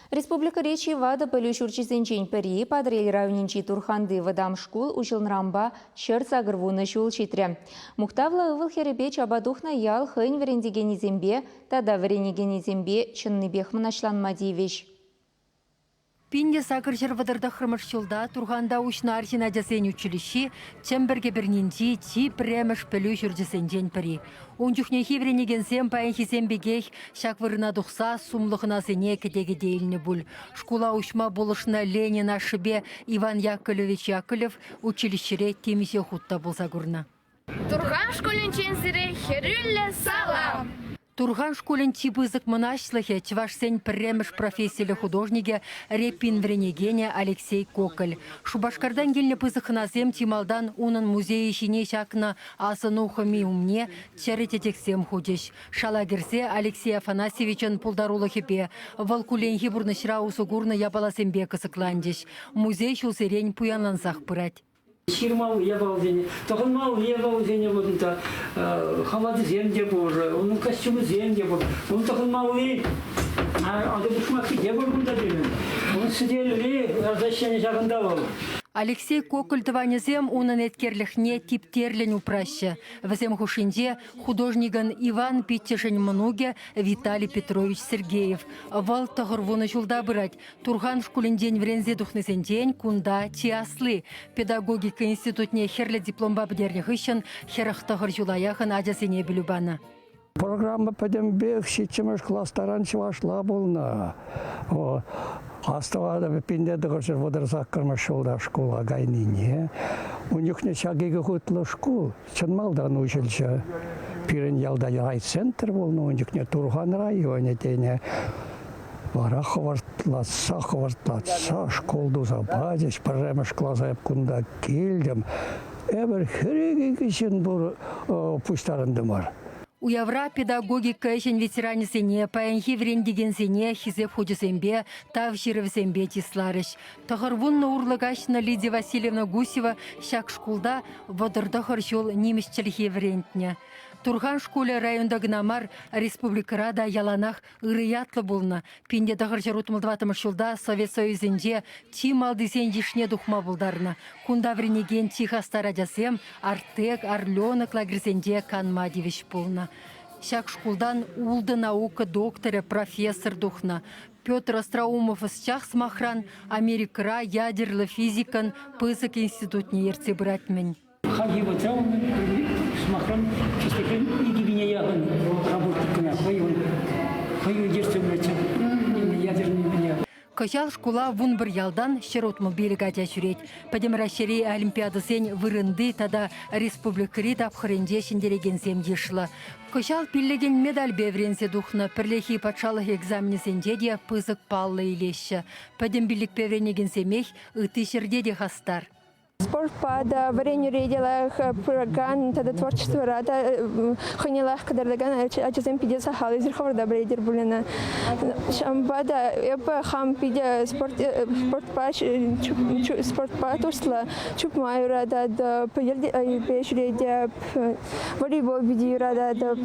Республикӑри чи ватӑ пӗлӳ ҫурчӗсенчен пӗри Патӑрьел районӗнчи Турханти вӑтам шкул уҫӑлнӑранпа 180 ҫул ҫитрӗ. Мухтавлӑ ывӑл-хӗрӗпе чапа тухнӑ ял хӑйӗн вӗрентекенӗсемпе тата вӗренекенӗсемпе чӑннипех мӑнаҫланма тивӗҫ. 1839 ҫулта Турханта уҫнӑ арҫын ачасен училищи Чӗмпӗр кӗпӗрнинчи чи пӗрремӗш пӗлӳ ҫурчӗсенчен пӗри. Ун чухнехи вӗренекенсем паянхисем пекех ҫак вырӑна тухса сумлӑ хӑнасене кӗте-кӗте илнӗ пуль. Шкула уҫма пулӑшнӑ Ленин ашшӗпе Иван Яковлевич Яковлев училищӗре темиҫе хут та пулса курнӑ. Турхан шкулӗнчен сире хӗрӳллӗ салам! Турхан шкулӗн чи пысӑк мӑнаҫлӑхӗ чӑвашсен пӗрремӗш профессиллӗ художникӗ, Репин вӗренекенӗ Алексей Коколь. Шупашкартан килнӗ пысӑк хӑнасем чи малтан унӑн музейӗ ҫине ҫакнӑ асӑну хӑми умне чӗрӗ чечексем хучӗҫ. Шала кӗрсе Алексей Афанасьевичӑн пултарулӑхӗпе, вӑл кулленхи пурнӑҫра усӑ курнӑ япаласемпе кӑсӑкланчӗҫ. Музей ҫулсерен пуянлансах пырать. Ҫырмалли япаласене, тӑхӑнмалли япаласене вот унта халатӗсем те пур, унӑн костюмӗсем те пур. Ун тӑхӑнмалли атӑ пушмакки те пур кунта пирӗн. Ун сӗтелли ларса ӗҫленӗ ҫакӑнта вӑл. Алексей Коколь тӑванӗсем унӑн еткерлӗхне типтерлӗн упраҫҫӗ. Вӗсем хушшинче художникӑн Иван пиччӗшӗн мӑнукӗ Виталий Петрович Сергеев. Вӑл 90 ҫулта пырать. Турхан шкулӗнчен вӗренсе тухнисенчен кунта чи асли. Педагогика институтне хӗрлӗ дипломпа пӗтернӗ хыҫҫӑн 49 ҫула яхӑн ачасене пӗлӳ панӑ. Программа пӗтӗмпех ҫиччӗмӗш класс таран чӑвашла пулнӑ. Астӑватӑп, 1938 ҫулта шкула кайнине. Ун чухне ҫак икӗ хутлӑ шкул чӑн малтан уҫӑлчӗ. Пирӗн ялта райцентр пулнӑ ун чухне Турхан районӗ тенӗ. Вара хӑвӑртлатса, хӑвӑртлатса шкул туса пачӗҫ. Пӗрремӗш класа эп кунта килтӗм. Эпир 42 ҫын пур пуҫтарӑнтӑмӑр. Уявра педагогика ӗҫӗн ветеранӗсене, паянхи вӗрентекенсене Хисеп хучӗсемпе, Тав ҫырӑвӗсемпе чысларӗҫ. 90 урлӑ каҫнӑ Лидия Васильевна Гусева ҫак шкулта 39 ҫул нимӗҫ чӗлхи вӗрентнӗ. Турхан шкулӗ районта кӑна мар, республикӑра та яланах ырӑ ятлӑ пулнӑ. 1964 ҫулта Совет Союзӗнче чи малтисен йышне тухма пултарнӑ. Кунта вӗренекен чи хастар ачасем Артек, Орленок лагерьсенче канма тивӗҫ пулнӑ. Ҫак шкултан ултӑ наука докторӗ, профессор тухнӑ. Петр Остроумов ӑсчах, сӑмахран, Америкӑра ядерлӑ физикӑн пысӑк институтне ертсе пырать-мӗн. Хальхи вӑхӑтра унӑн, сӑмахран, тӗслӗхрен 2000 яхӑн работник кӑна хӑй хӑй ертсе пырать ядерный Кӑҫал шкула 11 ялтан 165 ача ҫӳрет. Пӗтӗм Раҫҫейри олимпиадӑсен вырӑнти тата республикӑри тапхӑрӗнче ҫӗнтерекенсем йышлӑ. Кӑҫал пиллӗкӗн медальпе вӗренсе тухнӑ пӗрлехи патшалӑх экзаменӗсенче те пысӑк паллӑ илеҫҫӗ. Пӗтӗм пиллӗкпе вӗренекенсемех ытти ҫӗрте те хастар. Спортпа та, вӗренӳре те лайӑх пыракан тата творчествӑра та хӑйне лайӑх кӑтартакан ачасем питӗ сахал. Эсир хӑвӑр та пӗлетӗр пулӗ. Ҫавӑнпа та эпӗ хам питӗ спортпа спортпа туслӑ, чупма юрататӑп, йӗлтӗрпе ҫӳретӗп, волейбол питӗ юрататӑп.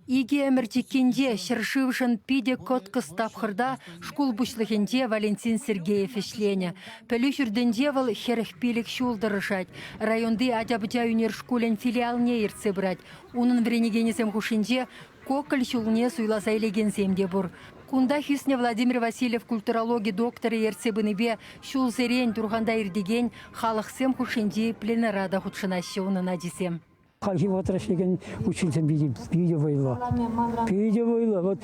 Икӗ ӗмӗр чиккинче ҫӗршывшӑн питӗ кӑткӑс тапхӑрта шкул пуҫлӑхӗнче Валентин Сергеев ӗҫленӗ. Пӗлӳ ҫуртӗнче вӑл 45 ҫул тӑрӑшать. Районти ача-пӑча ӳнер шкулӗн филиалне ертсе пырать. Унӑн вӗренекенӗсем хушшинче Коколь ҫулне суйласа илекенсем те пур. Кунтах ӳснӗ Владимир Васильев культурологи докторӗ ертсе пынипе ҫулсерен Турханта иртекен халӑхсем хушшинчи пленэра та хутшӑнаҫҫӗ унӑн ачисем. Хальхи вӑхӑтра ӗҫлекен учительсем питӗ, питӗ вӑйлӑ. Питӗ вӑйлӑ. Вот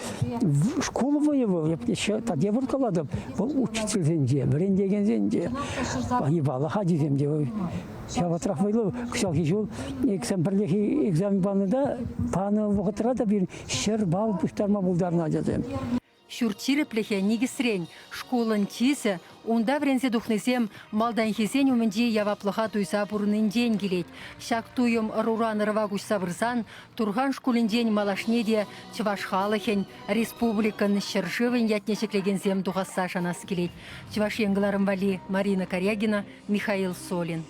шкул вӑйӗ вӑл, тата вӑл калатӑп, вӑл учительсенче, вӗрентекенсенче, паллах, ачисем те ҫав вӑхӑтрах вӑйлӑ. Кӑҫалхи ҫул экзамен пӗрлехи экзамен панӑ та, панӑ вӑхӑтра та пирӗн 100 балл пуҫтарма пултарнӑ ачасем. Ҫурт ҫирӗплӗхӗ никӗсрен, шкулӑн чысӗ, унта вӗренсе тухнисем малтанхисен умӗнчи яваплӑха туйса пурӑннинчен килет. Ҫак туйӑм ӑруран ӑрӑва куҫса пырсан Турхан шкулӗнчен малашне те чӑваш халӑхӗн, республикӑн, ҫӗршывӗн ятне ҫӗклекенсем тухасса шанас килет. Чӑваш Ен кӑларӑм валли Марина Карягина, Михаил Солин.